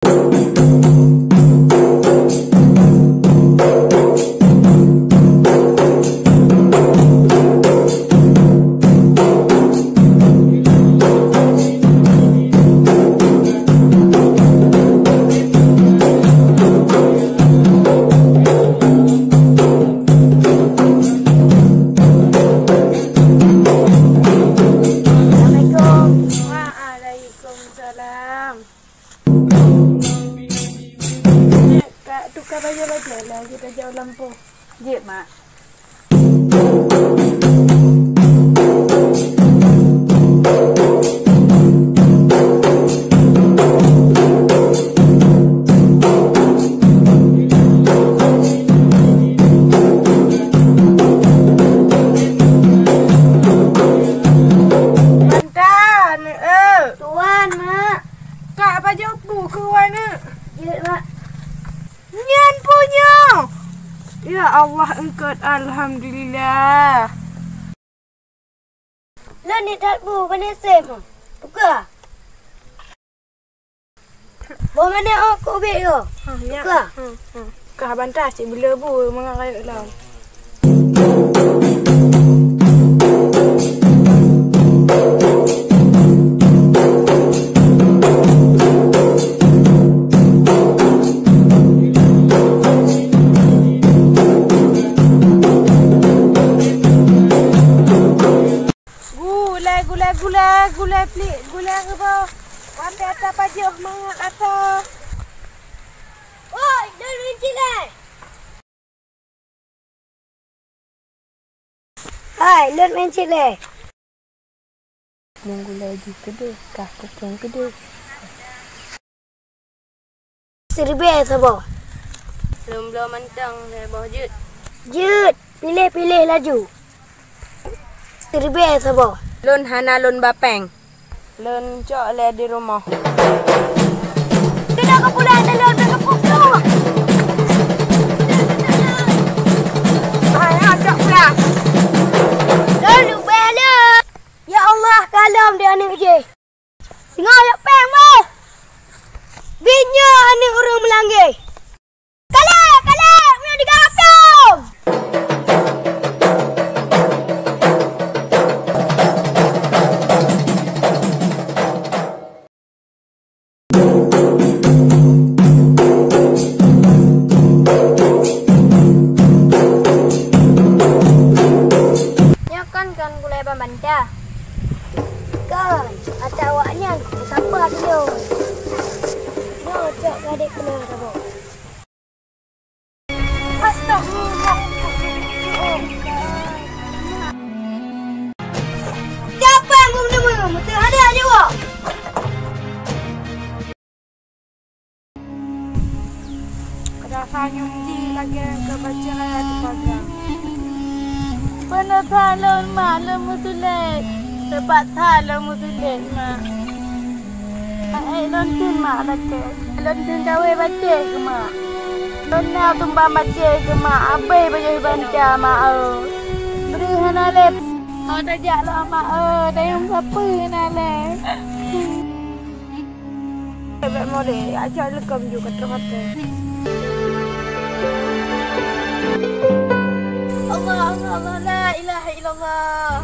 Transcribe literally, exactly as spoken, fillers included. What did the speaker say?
Assalamualaikum. Waalaikumsalam. Ka tuka bajèe-bajèe lagèe tajak u lampôh. Jeuet, Mak. Mantap, Nek, eh. Tuan, Mak. Kak, pajoh bu keu wan, Nek? Jeuet, Mak. Nyan punyo. Ya Allah, eungkôt, alhamdulillah. Lôn ni that bu bani sem. Buka. Boh mana oh kok ubit ko? Ha, nyak. Buka. Hmm, hmm. Kah bantah cit bela bu mangat rayeuk lom. Gulai, gulai, gulai, gulai pelik, gulai reubah. Sampai ata pajoh mangat ata. Oi, dulu cilai. Hai, lôn main cit lé. Nunggu laju keudeh, kah kukong keudeh. Siribèe saboh. Lôn bloe mantong lhèe boh jeuet. Jeuet, piléh-piléh laju. Siribèe saboh. Lôn hana lôn ba péng. Lôn cok lé di rumoh. Tidak kepulan, tidak kepulan. Hai, ha, cok pulang. Lôn ubah lôn. Ya Allah, kalon di aneuk jih. Singoh lôn péng meuh. Binyoe aneuk ureueng meulanggée. Kalek, kalek, meunyoe digaplang! Nyoe kon, kon gulai ban banta. Kon, ata awaknyan, sabar dulu. Nyoe cok gadek keunoe saboh. Astagfirullah. Siapa yang guna-guna? Mesti ada aja, Wak. Rasa nyum jih lagèe keu baca ayat pagang. Beuneuh that lôn, Mak, lôn meusulet. Teupat that lôn meusulet, Mak. Hai, lôn tun, Mak, lakèe. Lôn tun kawé bacé keu mak. Lôn na tumbang bacé keu mak, abéh bajèe banta mak eu. Bri hana lé. Ho tajak lom mak eu, dayeueng sapeue hana lé. Bèk modé, ajak leukom ju ka troh até. Allah, Allah, Allah, la ilaha illallah.